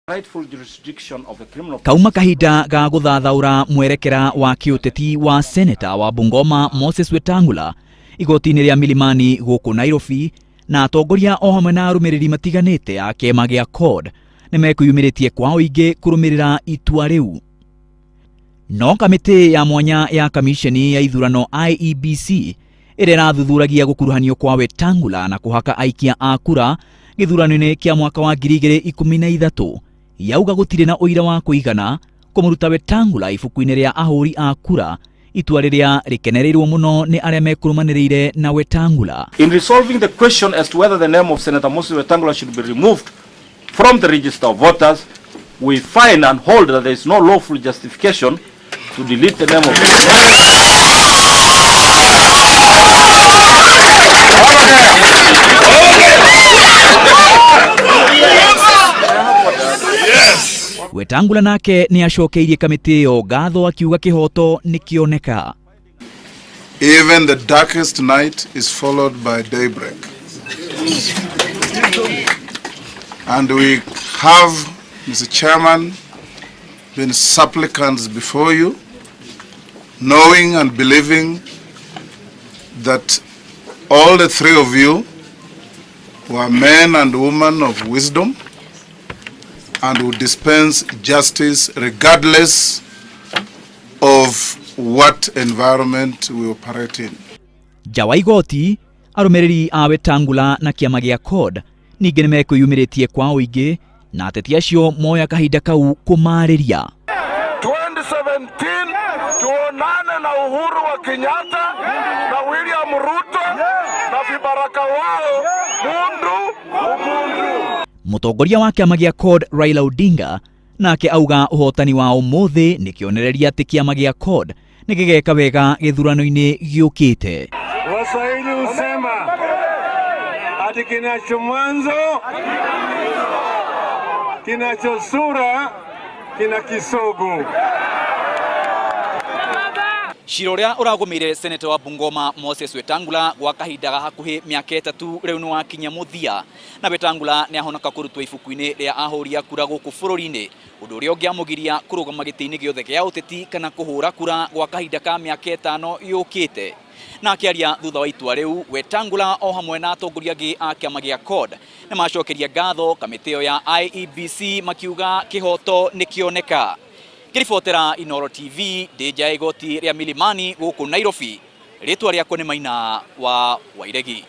Rightful jurisdiction of a criminal Kauma kahinda ga gũthathaũra mwerekera wa kĩũteti wa seneta wa Bungoma Moses Wetangula igoti-inĩ rĩa Milimani gũkũ Nairobi, na atongoria o hamwe na arũmĩrĩri matiganĩte a kĩama gĩa CORD nĩmekwĩyumĩrĩtie kwa ũingĩ kũrũmĩrĩra itua rĩu. No kamĩtĩ ya mwanya ya kamisheni ya ithurano IEBC ĩrĩa ĩrathuthuragia gũkuruhanio kwa Wetangula na kũhaka aikia a kura gĩthurano-inĩ kĩa mwaka wa 2013 yauga gũtirĩ na ũira wa kũigana kũmũruta Wetangula ibuku-inĩ rĩa ahũri a kura, itua rĩrĩa rĩkenereirwo mũno nĩ arĩa mekũrũmanĩrĩire na Wetangula. In resolving the question as to whether the name of Senator Moses Wetangula should be removed from the register of voters, we find and hold that there is no lawful justification to delete the name of Wetangula nake nĩ acokeirie kamĩtĩ ĩyo ngatho akiuga kĩhoto nĩ kĩoneka. Even the darkest night is followed by daybreak. And we have, Mr. Chairman, been supplicants before you, knowing and believing that all the three of you were men and women of wisdom and would dispense justice regardless of what environment we operate in. Nja wa igoti, arũmĩrĩri a Wetangula na kĩama gĩa CORD ningĩ nĩmekwĩyumĩrĩtie kwa ũingĩ na ateti acio moya kahinda kau kũmarĩria. 2017 tuonane na Uhuru wa Kenyatta na William Ruto na vibaraka wao mundu umundu. Mũtongoria wa kĩama gĩa CORD Raila Odinga nake auga ũhotani wa ũmũthĩ nĩ kĩonereria atĩ kĩama gĩa CORD nĩ gĩgeka wega gĩthurano-inĩ gĩũkĩte. Waswahili husema ati kinacho mwanzo kinacho sura kina kisogo. Cira ũrĩa ũragũmĩire seneta wa Bungoma Moses Wetangula gwa kahinda ga hakuhĩ mĩaka 3 rĩu nĩ wakinya mũthia, na Wetangula nĩ ahonoka kũrutwo ibuku-inĩ rĩa ahũri a kura gũkũ bũrũri-inĩ, ũndũ ũrĩa ũngĩamũgiria kũrũgama gĩtĩ-inĩ gĩothe gĩa ũteti kana kũhũra kura gwa kahinda ka mĩaka 5 yũkĩte. Na akĩaria thutha wa itua rĩu, Wetangula o hamwe na atongoria angĩ a kĩama gĩa CORD nĩ macokeria ngatho kamĩtĩ ĩyo ya IEBC makiuga kĩhoto nĩ kĩoneka. Ngĩribotera Inooro TV ndĩ nja ya igoti rĩa Milimani gũkũ Nairobi, rĩtwa rĩakwa nĩ Maina wa Wairegi.